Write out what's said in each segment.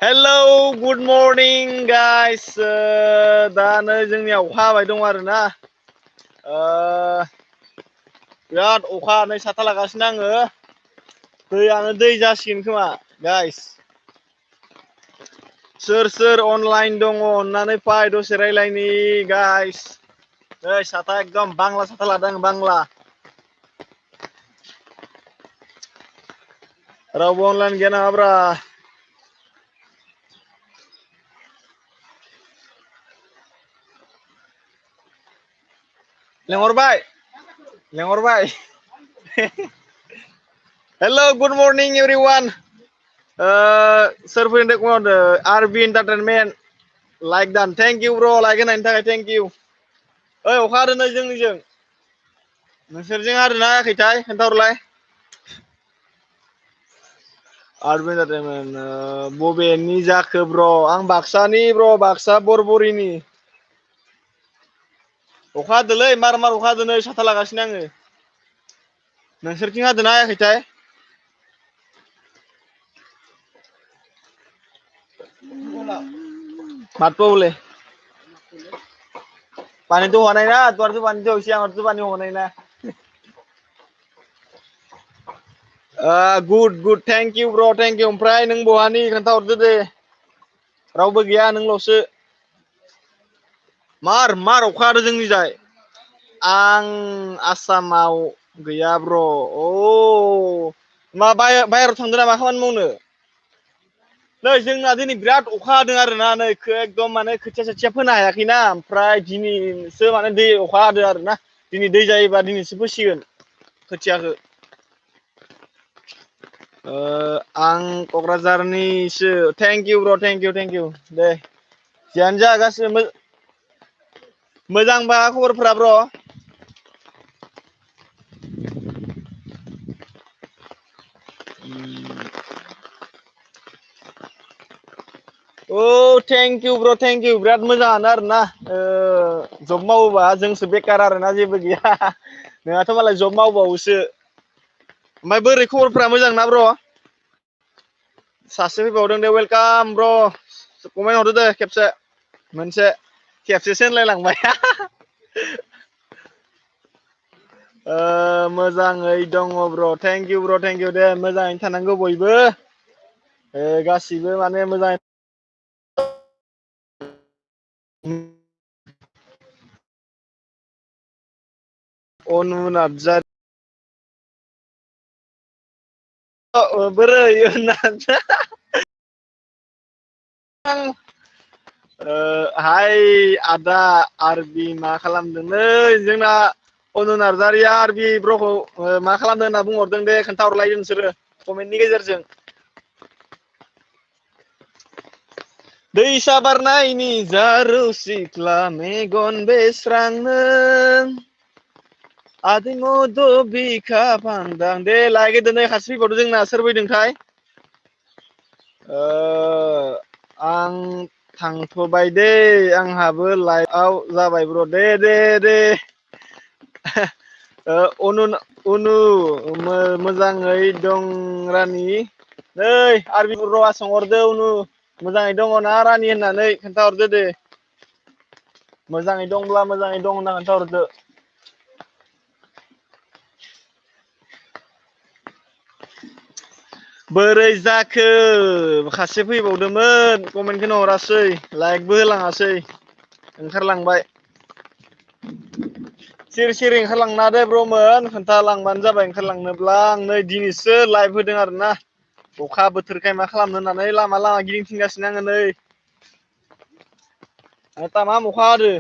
Hello, good morning guys. दा नै जोंनियाव अखा हाबाय दं आरोना। बिराद अखा नै साथा लागासिनो आङो। दैयानो दै जासिगोन खोमा गाइस। सोर सोर अनलाइन दङ अन्नानै फाय दसे रायलायनि गाइस। नै साथा एकदम बांला साथा लादों आं बांला। रावबो अनलाइन गैया नामाब्रा? लेंहरबाय लेंहरबाय। Hello, good morning everyone. सोर फैदों बुंहरदो आरबि एन्टारटेनमेन्ट लाइक दान थेंक इउ ब्र लाइक होनायनि थाखाय थेंक इउ। ओइ अखा हादों नै जोंनिजों। नोंसोरजों हादोंना हायाखैथाय खोन्थाहरलाय। आरबि एन्टारटेनमेन्ट बबेनि जाखो ब्र? आं बाक्सानि ब्र, बाक्सा बरबरिनि। अखा हादोलै मार मार अखा हादों नै साथा लागासिनो आङो। नोंसोरथिं हादोंना हायाखैथाय? मत बोले पानी तो होना ही ना, तुम्हारे तो पानी तो हमारे तो पानी होना ही ना। गुड गुड थेंक इउ ब्र थेंक इउ। ओमफ्राय नों बहानि खोन्थाहरदो दे। रावबो गैया नोंल'सो। मार मार अखा हादों जोंनिजाय। आं आसामाव गैया ब्र। मा बाहेरायाव थांदों नामा खामानि मावनो? नै जोंना दिनै बिराद अखा हादों आरोना नै एकदम माने खोथिया सोथिया फोनो हायाखैना ओमफ्राय दिनैसो माने दै अखा हादों आरोना। दिनै दै जायोबा दिनैसो फोसिगोन खोथियाखौ। आं क'क्राझारनिसो। थेंक इउ ब्र थेंक इउ थेंक इउ दे। जियानो जा गासिबो मोजांबा खबरफोरा ब्र? थेंक इउ ब्र थेंक इउ बिराद मोजाङानो आरोना। जब मावोबा जोंसो बेखार आरोना जेबो गैया। नोंहाथ' मालाय जब मावबावोसो। ओमफ्राय बोरै खबरफ्रा मोजां ना ब्र? सासे फैबावदों दे वेलकाम ब्र। कमेन्ट हरदो दे खेबसे मोनसे। खेबसेसो होनलायलांबाय। मोजाङै दङ ब्र थेंक इउ ब्र थेंक इउ दे मोजाङैनो थानांगौ बयबो। गासिबो माने मोजाङै अनु नार्जारि बोरै हाय आदा आरबि मा खालामदों नै जोंना अनु नार्जारिया आरबि ब्र'खौ मा खालामदों होनना बुंहरदों दे खोन्थाहरलाय नोंसोरो कमेन्टनि गेजेरजों। दैसा बारनायनि जारौ सिख्ला मेगन बेस्रांनो आदै मद' बिखा फान्दां दे लायक होदो नै सासे फैबावदों जोंना सोर फैदोंथाय? आं थांथ'बाय दे आंहाबो लाइफआव जाबाय ब्र दे दे दे। अनु मोजाङै दं रानि? नै आरबि र'आ सोंहरदो अनु मोजाङै दङ ना रानि होननानै खोन्थाहरदो दे। मोजाङै दंब्ला मोजाङै दं होनना खोन्थाहरदो। बोरै जाखो सासे फैबावदोंमोन कमेन्टखौनो हरासै लाइकबो होलाङासै ओंखारलांबाय। सिरि सिरि ओंखारलांना दे ब्र'मोन खोन्थालांबानो जाबाय ओंखारलांनोब्ला आं नै दिनैसो लाइभ होदों आरोना। अखा बोथोरखाय मा खालामनो होननानै लामा लामा गिदिंथिंगासिनो आङो नै। तामाम अखा हादों।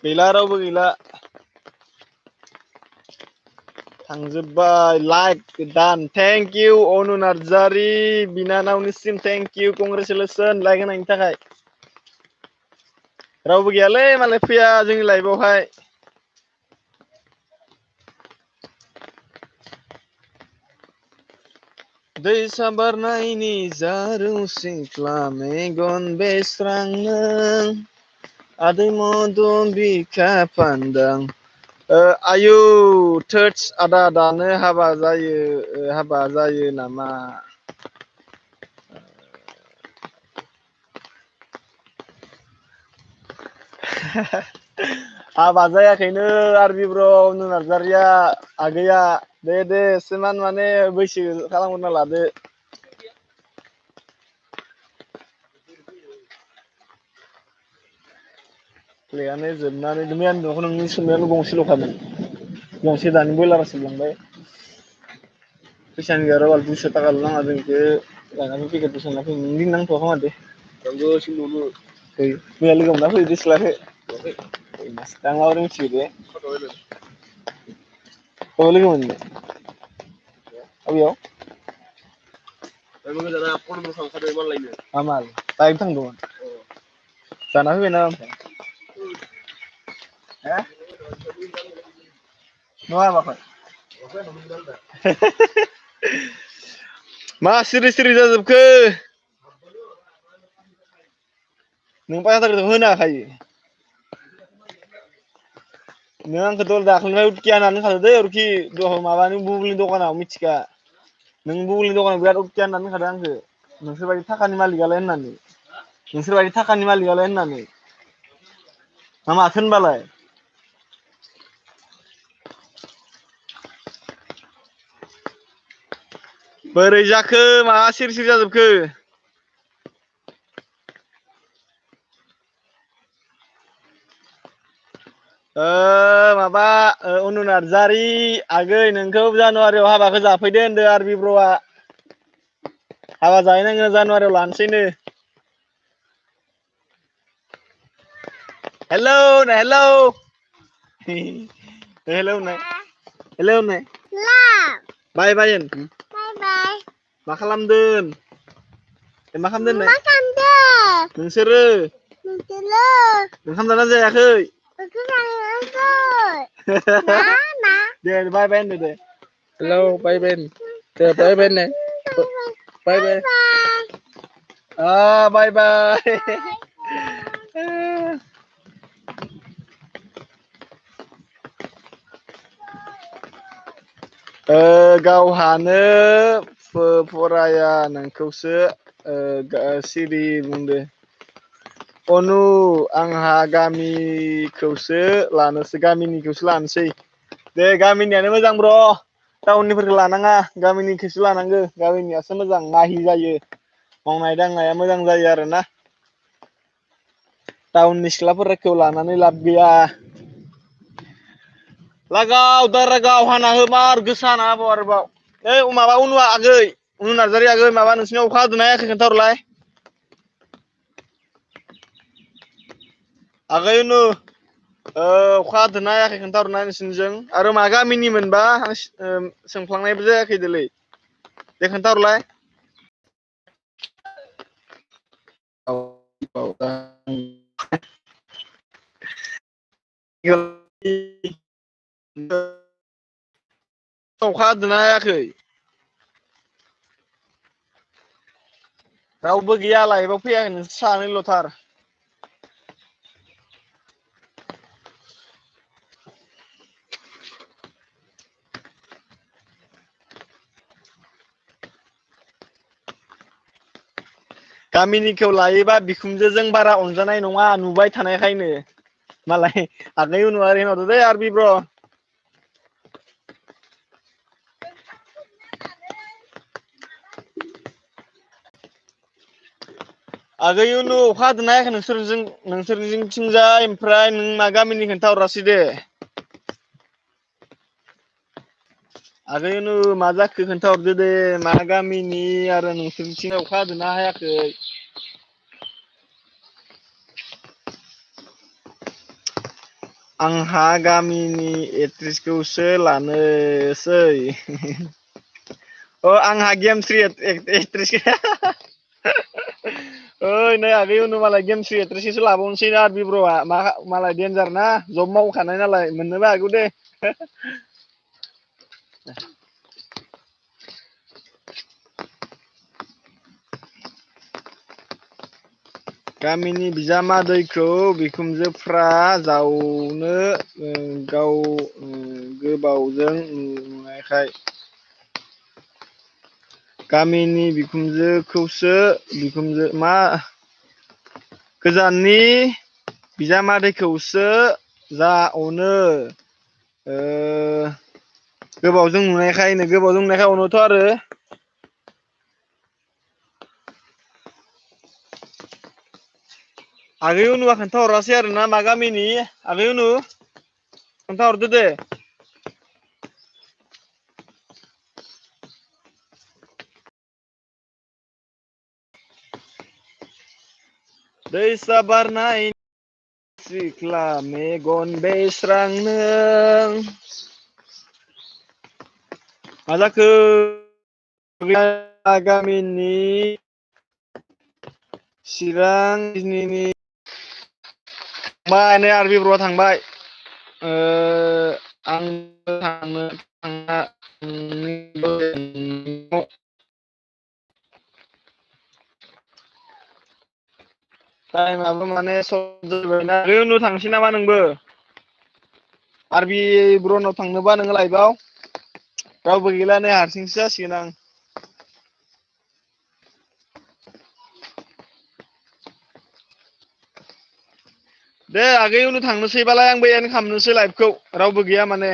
गैला रावबो गैला। थांजोब्बाय लाइक दान थेंक इउ अनु नार्जारि बिनानावनिसिम थेंक इउ कंग्रेसुलेसन लाइक होनायनि थाखाय। रावबो गैयालै मालाय फैया जोंनि लाइफआवहाय। दैसा बारनायनि जारौ सिख्ला मेगन बेस्रांनो आदै मद' बिखा फान्दां आयु थोर्स आदा दानो हाबा जायो नामा? हाबा जायाखैनो आरबि ब्र नार्जारिया आगैया दे एसेमान माने बैसो खालामग्रोना लादो। प्लेयानो जोबनानै मैयानि न'खौ नोंनि सोंनायानो गंसेल'खामोन गंसे दानि बयलारासो जोबलांबाय। फैसानि गैया र' 200 थाखाल' नाङा जोंखौ लायनानै पेकेटखौ सोंना फै नों दिननांथ'आ खोमा दे। आंबो सिलुलु फै मैया लोगो मोनना फैदो सिख्लाखौ दाङा रोंथियो दे लोगो मोनदों अबेयाव मा माल दाहायनो थांदोंमोन जाना फैबाय नामा ओमफ्राय न'आ हाबाखै मा सिरि जाजोबखो नों 5,000 होनो हाखायो नों आंखौ दल दाख्लैनिफ्राय उदकिया होननानै होनखादो दै अरखि माबानि बुबुलनि दखानाव मिथिखा नों बुबुलनि दखानाव बिराद उदकिया होननानै होनखादों आंखौ नोंसोरबायदि थाखानि मालिकआलाय होननानै नोंसोरबायदि थाखानि मालिकआलाय होननानै मा माथो होनबालाय बोरै जाखो मा सिरि जाजोबखो माबा अनु नार्जारि आगै नोंखौ जानुवारियाव हाबाखौ जाफैदो होनदों आरबि ब्र'आ हाबा जाहैनांगोन जानुवारियाव लानोसैनो हेलौ होननाय हेलौ हेलौ होननाय हेलौ होननाय बाय बाय होन मा खालामदों मा खालामदों नोंसोरो ओंखाम जाना जायाखै दे बाय बाय होनदो दे हेलौ बाय बाय दे बाय बाय होननाय बाय बाय बाय बाय गावहानो फराया नोंखौसो सिरि बुंदो अनु आंहा गामिनिखौसो लानोसै दे गामिनियानो मोजां ब्र' टाउननिफोरखौ लानाङा गामिनिखौसो लानांगो गामिनियासो मोजां माहि जायो मावनाय दांनाया मोजां जायो आरोना टाउननि सिख्लाफोरखौ लानानै लाब गैया लागाव दारागाव हाना हो मार गोसा हाना होबाव आरोबाव ओइ माबा उनु नार्जारि आगै माबा नोंसिनियाव अखा हादोंना हायाखै खोन्थाहरलाय आगै उनु अखा हादोंना हायाखै खोन्थाहरनाय नोंसिनिजों आरो मा गामिनि मोनबा आं सोंफ्लांनायबो जायाखैदोलै दे खोन्थाहरलाय अखा हादोंना हायाखै रावबो गैया लाइभआव फैयाखै नोंसोर सानैल'थार गामिनिखौ लायोबा बिखुनजोजों बारा अनजानाय नङा नुबाय थानायखायनो मालाय आगै उनु ओरै होनहरदो दै आरबि ब्र' आगै उनु अखा हादोंना हायाखै नोंसोरनिथिंजाय ओमफ्राय नों मा गामिनि खोन्थाहरासै दे आगै उनु मा जाखो खोन्थाहरदो दे मा गामिनि आरो नोंसोरनिथिं अखा हादोंना हायाखै आंहा गामिनि एड्रेसखौसो लानोसै आंहा गेमस्रि एक्ट्रिस ओइ नै आगै उनु मालाय गेमस्रि एक्ट्रिसखौसो लाबावनोसै ना आरबि ब्र'आ मालाय देनजार ना जब मावखानाय नालाय मोननोबो हागौ दे गामिनि बिजामादैखौ बिखुनजोफ्रा जावनो गोबावजों नुनायखाय गामिनि बिखुनजो मा गोजाननि बिजामादैखौसो जा अनो गोबावजों नुनायखाय अनोथ' आरो आगै उनुआ खोन्थाहरासै आरो ना मा गामिनि आगै उनु खोन्थाहरदो दे दैसा बारनाय सिख्ला मेगन बेस्रां नों मा जाखो गामिनि चिरां बिजनिनि थांबाय नै आरबि ब्र'आ थांबाय आंबो थांना टाइमाबो माने सम जाबायना उनाव थांसै नामा नोंबो आरबि ब्र'नाव थांनोबा नोङो लाइभआव रावबो गैला नै हारसिंसो जासिगोन आं दे आगै उनाव थांनोसैबालाय आंबो एन्ड खालामनोसै लाइभखौ रावबो गैया माने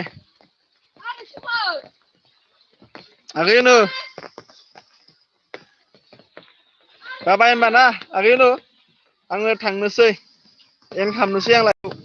आगै उनु जाबाय होमबा ना आगै उनु आङो थांनोसै एन्ड खालामनोसै आं लाइभखौ